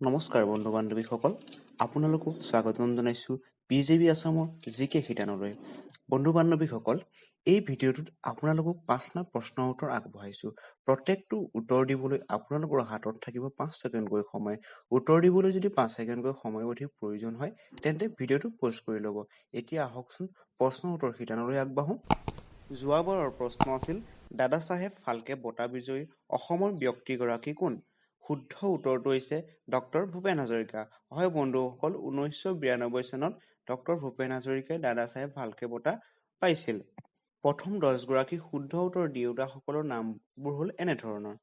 নমস্কাৰ বন্ধু বান্ধৱীসকল, আপোনালোকক স্বাগতম জনাইছোঁ বি জে বি আছামৰ জি কে শিতানলৈ। বন্ধু বান্ধৱীসকল, এই ভিডিঅ'টোত আপোনালোকক পাঁচটা প্ৰশ্ন উত্তৰ আগবঢ়াইছোঁ। প্ৰত্যেকটো উত্তৰ দিবলৈ আপোনালোকৰ হাতত থাকিব 5 ছেকেণ্ডকৈ সময়। উত্তৰ দিবলৈ যদি 5 ছেকেণ্ডকৈ সময় অধিক প্ৰয়োজন হয়, তেন্তে ভিডিঅ'টো প'জ কৰি ল'ব। এতিয়া আহকচোন প্ৰশ্ন উত্তৰ শিতানলৈ আগবাঢ়োঁ। যোৱাবাৰৰ প্ৰশ্ন আছিল, দাদা চাহেব ফাল্কে বঁটা বিজয়ী অসমৰ ব্যক্তিগৰাকী কোন? শুদ্ধ উত্তৰটো হৈছে ডক্টৰ ভূপেন হাজৰিকা। হয় বন্ধুসকল, 1992 চনত ডক্টৰ ভূপেন হাজৰিকাই দাদা চাহেব ফাল্কে বঁটা পাইছিল। প্ৰথম 10গৰাকী শুদ্ধ উত্তৰ দিওঁতাসকলৰ নামবোৰ হ'ল এনেধৰণৰ।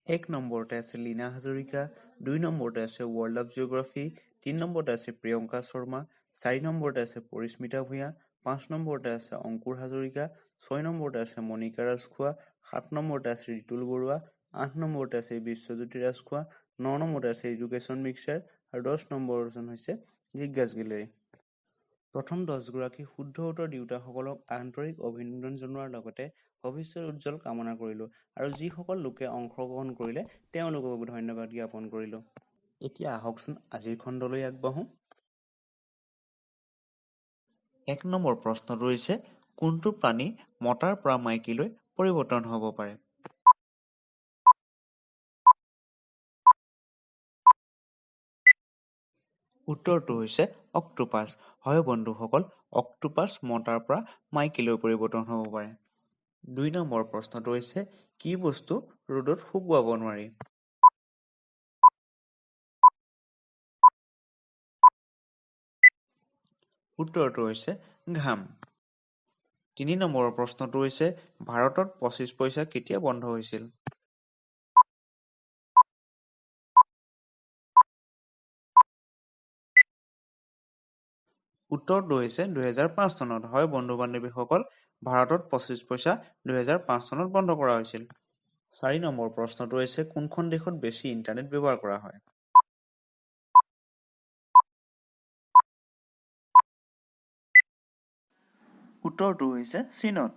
1 নম্বৰতে আছে লীনা হাজৰিকা, 2 নম্বৰতে আছে ৱৰ্ল্ড অফ জিঅ'গ্ৰাফী, 3 নম্বৰতে আছে প্ৰিয়ংকা শৰ্মা, 4 নম্বৰতে আছে পৰিস্মিতা ভূঞা, 5 নম্বৰতে আছে অংকুৰ হাজৰিকা, 6 নম্বৰতে আছে মণিকা ৰাজখোৱা, 7 নম্বৰতে আছে ৰিতুল বৰুৱা, 8 নম্বৰতে আছে বিশ্বজ্যোতি ৰাজখোৱা, 9 নম্বৰতে আছে এডুকেশ্যন মিক্সাৰ আৰু 10 নম্বৰজন হৈছে জিজ্ঞাস গেলেৰী। প্ৰথম 10গৰাকী শুদ্ধ উত্তৰ দিওঁতাসকলক আন্তৰিক অভিনন্দন জনোৱাৰ লগতে ভৱিষ্যত উজ্জ্বল কামনা কৰিলোঁ আৰু যিসকল লোকে অংশগ্ৰহণ কৰিলে তেওঁলোককো ধন্যবাদ জ্ঞাপন কৰিলোঁ। এতিয়া আহকচোন আজিৰ খণ্ডলৈ আগবাঢ়োঁ। 1 নম্বৰ প্ৰশ্নটো হৈছে, কোনটো প্ৰাণী মতাৰ পৰা মাইকীলৈ পৰিৱৰ্তন হ'ব পাৰে? উত্তৰটো হৈছে অক্টোপাছ। হয় বন্ধুসকল, অক্টোপাছ মতাৰ পৰা মাইকীলৈ পৰিৱৰ্তন হ'ব পাৰে। 2 নম্বৰ প্ৰশ্নটো হৈছে, কি বস্তু ৰ'দত শুকুৱাব নোৱাৰি? উত্তৰটো হৈছে ঘাম। 3 নম্বৰৰ প্ৰশ্নটো হৈছে, ভাৰতত 25 পইচা কেতিয়া বন্ধ হৈছিল? উত্তৰটো হৈছে 2005 চনত। হয় বন্ধু বান্ধৱীসকল, ভাৰতত 25 পইচা 2005 চনত বন্ধ কৰা হৈছিল। 4 নম্বৰ প্ৰশ্নটো হৈছে, কোনখন দেশত বেছি ইণ্টাৰনেট ব্যৱহাৰ কৰা হয়? উত্তৰটো হৈছে চীনত।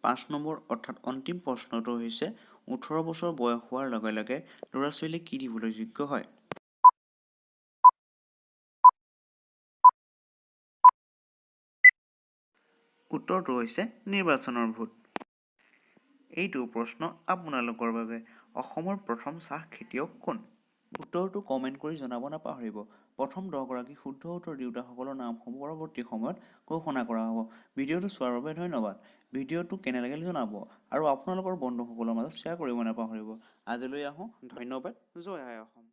5 নম্বৰ অৰ্থাৎ অন্তিম প্ৰশ্নটো হৈছে, 18 বছৰ বয়স হোৱাৰ লগে লগে ল'ৰা ছোৱালীয়ে কি দিবলৈ যোগ্য হয়? উত্তৰটো হৈছে নিৰ্বাচনৰ ভোট। এইটো প্ৰশ্ন আপোনালোকৰ বাবে, অসমৰ প্ৰথম চাহ খেতিয়ক কোন? উত্তৰটো কমেণ্ট কৰি জনাব নাপাহৰিব। প্ৰথম 10গৰাকী শুদ্ধ উত্তৰ দিওঁতাসকলৰ নামসমূহ পৰৱৰ্তী সময়ত ঘোষণা কৰা হ'ব। ভিডিঅ'টো চোৱাৰ বাবে ধন্যবাদ। ভিডিঅ'টো কেনে লাগিল জনাব আৰু আপোনালোকৰ বন্ধুসকলৰ মাজত শ্বেয়াৰ কৰিব নাপাহৰিব। আজিলৈ আহোঁ, ধন্যবাদ। জয় আই অসম।